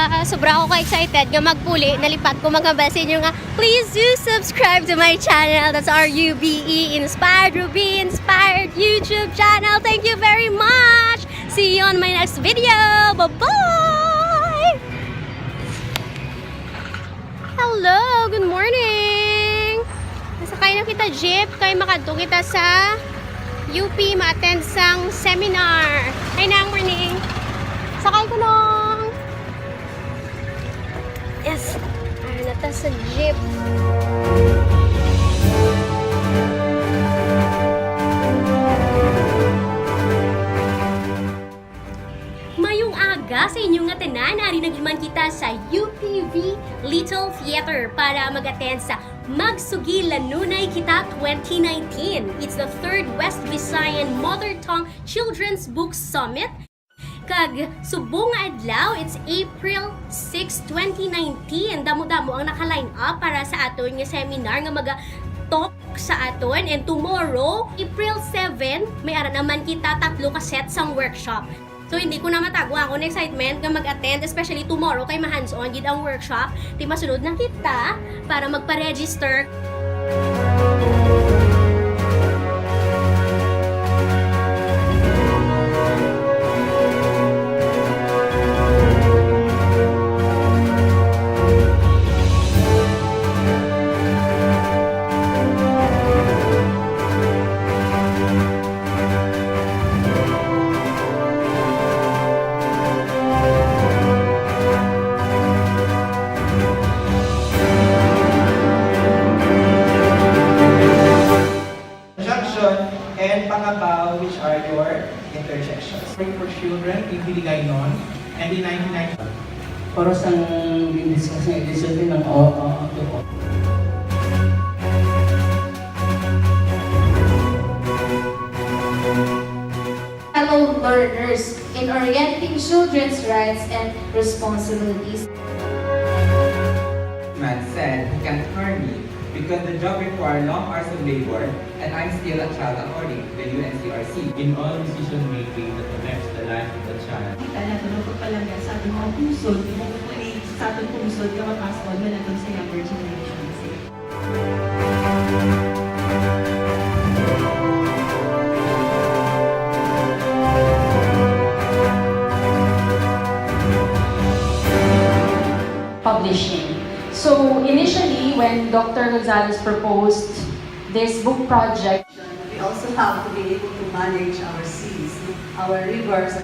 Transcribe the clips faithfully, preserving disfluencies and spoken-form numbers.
Ah, sobra ako ka-excited nga magpuli, nalipat ko maghambal sa inyo nga, please do subscribe to my channel. That's R U B E Inspired, Ruby Inspired YouTube channel. Thank you very much. See you on my next video. Bye-bye. Hello, good morning. Nasakay na kita jeep kay makadto kita sa U P ma-attend sang seminar. Hi, Nang, morning. Sakay ko, Nong. Yes. Ara na ta sa jeep. Mayong aga sa inyo nga tanan. Ari na gid man kita sa U P V Little Theater para mag-attend sa Magsugi Lanunay Kita twenty nineteen. It's the third West Visayan Mother Tongue Children's Book Summit. Kag subong nga adlaw, it's April six, twenty nineteen. Damo-damo ang naka-line up para sa aton nga seminar nga maga-talk sa aton. And tomorrow, April seven, may ara naman kita tatlo ka set sang workshop. So, hindi ko na matago ang akon excitement nga mag-attend, especially tomorrow, kay ma-hands-on gid ang workshop. Ti masunod na kita para magpa-register. Junction and Pangabaw, which are your intersections. For children in Hiligaynon and in nineteen ninety. Para sa discuss nga edisyon din ng o, o, o, Fellow learners in orienting children's rights and responsibilities. Man said he can't hire me because the job require long hours of labor and I'm still a child according to the U N C R C. In all decision making that affects the life of the child. Kita na tulog ko pa lang yan. Sabi mo, ang pungsod, kung muli sa atong pungsod, nga mapasok na natin sa younger generations. Publishing. So initially, when Doctor Gonzalez proposed this book project, we also have to be able to manage our seas, our rivers.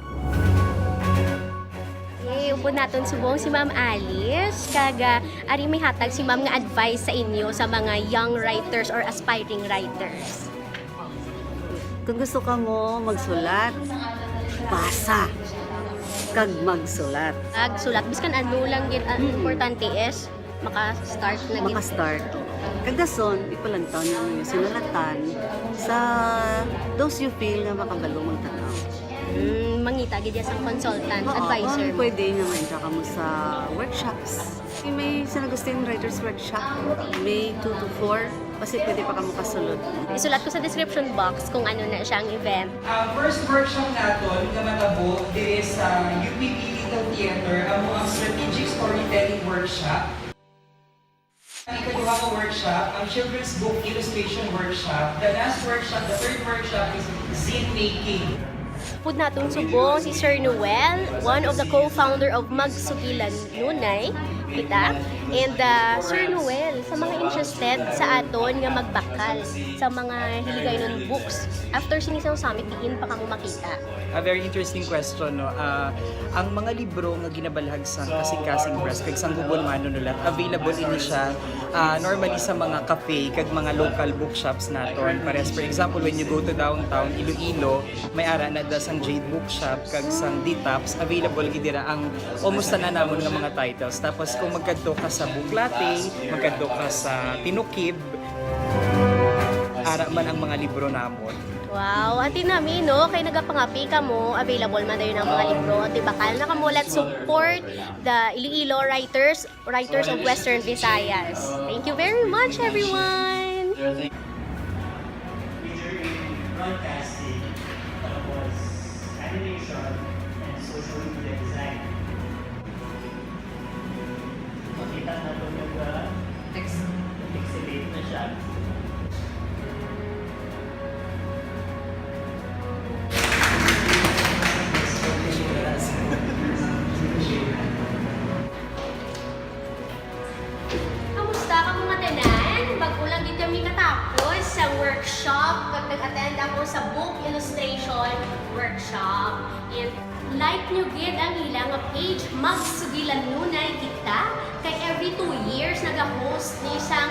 Yay! Upod naton subong si Ma'am Alice, kag, ah, ari may hatag si Ma'am nga advice sa inyo sa mga young writers or aspiring writers. Kung gusto ka mo magsulat, basa kag magsulat. Ag sulat, biskan ano lang gid, ang Mm. importante is maka-start na gid. Maka-start. Kag dason, ipalantaw na ang iyong sinulatan sa those you feel nga makabalo magtanaw. Mm, mangita gid ya sang consultant, Oo, advisor kung mo. Pwede nga mag-entra ka mo sa workshops. May San Agustin Writers Workshop, May two to four. Basi pwede pa kamo kasulod. Isulat ko sa description box kung ano na siya ang event. Ang first workshop naton nga matabo diri sa U P P Little Theater amo ang Strategic Storytelling Workshop. Ang ikaduha nga workshop, ang Children's Book Illustration Workshop. The last workshop, the third workshop is zine making. Pud naton subong si Sir Noel, one of the co-founder of Magsugilan Nunay Kita. And, ah, Sir Noel, sa mga interested sa aton nga magbakal sa mga Hiligaynon books, after sini sang summit, diin pa kamo makita? A very interesting question, no? Ah, ang mga libro nga ginabalhag sang kasing-kasing press kag sang gubon manunulat, available ini siya, ah, normally sa mga cafe kag mga local bookshops naton. Pares, for example, when you go to downtown Iloilo, may ara na da sang Jade Bookshop kag sang Detox, available gid dira ang almost tanan namon nga mga titles. Tapos kung magkadto ka sa Book Latte, magkadto ka sa Tinukib, ara man ang mga libro namon. Wow, ati nami, no, kay nagapangapi kamo, available man dayon ang mga libro. Di ba, kal na kamo, let's support the Iloilo writers, writers of Western Visayas. Thank you very much, everyone. Major in broadcasting, tapos animation and social media design. Nag-attend ako sa book illustration workshop. And like nyo gid ang ila nga page, Magsugilanunay Kita, kay every two years naga-host ni sang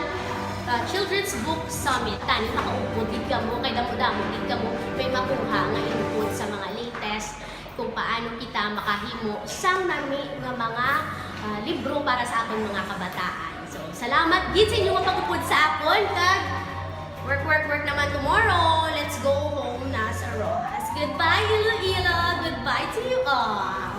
uh, Children's Book Summit. Tani makaupod gid kamo, kay damo-damo gid kamo may makuha nga input sa mga latest kung paano kita makahimo sang nami nga mga uh, libro para sa aton mga kabataan. So, salamat gid sa inyo nga pag-upod sa akon, kag work, work, work naman tomorrow. Let's go home na sa Roxas. Goodbye, Iloilo. Goodbye to you all.